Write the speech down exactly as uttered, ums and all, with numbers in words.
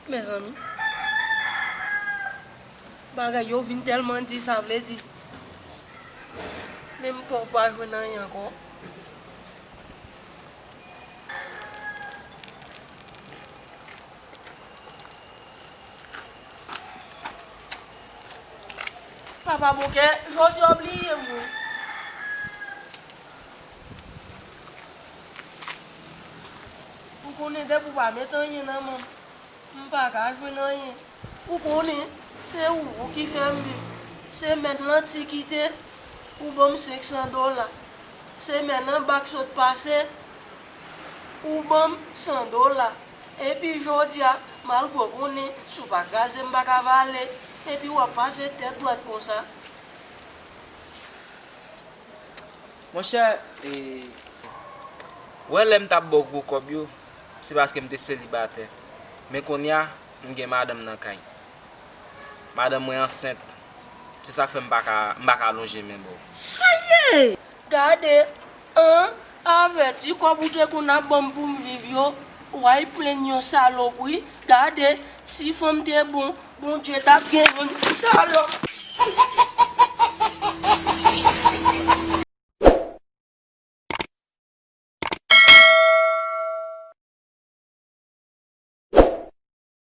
Mezanmi, bagay yo vin tèlman di, sa vle di menm pòv pa jwenn anyen ankò. Papa Bokè, jodi a w bliye m wi. Ou konnen depi w pa met anyen nan men m, m pa ka jwenn anyen. Ou konnen, se ou, ou ki fè m viv. Semèn lan ti kite, ou ban m senk san dola. Semèn nan bak sot pase, ou ban m san dola. Epi jodi a, malgre w konnen, si w pa kraze m, m pa ka vale. Epi w ap pase tèt dwat konsa. Monchè, e, wè lè m t ap ba w gwo kòb yo, se paske m te selibatè. Men kounye a, m gen madanm nan kay. Madanm mwen ansent. Se sa k fè m pa ka, m pa ka lonje men ba w. Sa ye! Gade, an, avèti kòb ou te konn ap ban m pou m viv yo, w ay plenn yon salopri. Gade, si fanm te bon, Bondye t ap gen youn. Salòp!